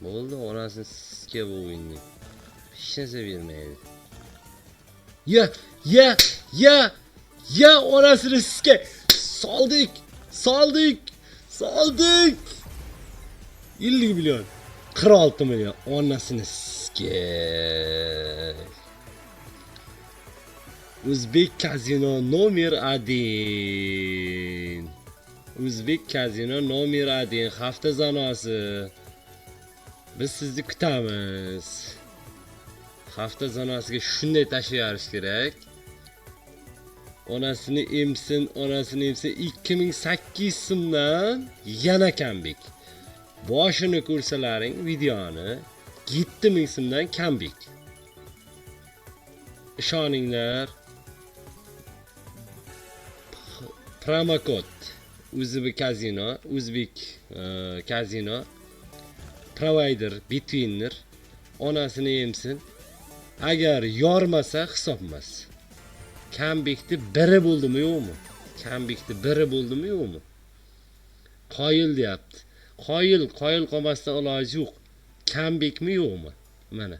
Bo'ldi, onasini sizga bu o'yinni. Hech narsa bermaydi. Ya, ya, ya, ya, onasini sizga. Soldik, soldik, soldik. 50 million. 46 million. Onasini sizga. O'zbek kazino nomer 1. O'zbek kazino nomer 1 hafta zanosi. Biz sizni kutamiz. Hafta zonasiga shunday tashlayverish kerak. Onasini emsin, onasini emsin 2800 so'mdan yana kambek. Boshini ko'rsalaring videoni 7000 so'mdan kambek. Ishoninglar. Promokod O'zbek kazino, O'zbek kazino provider Betwinner onasini emsin. Agar yormasa hisob emas. Kambekni biri bo'ldimi yo'qmi? Kambekni biri bo'ldimi yo'qmi? Qoyil deyapti. Qoyil, qoyil qolmasdan iloji yo'q. Kambekmi yo'qmi? Mana.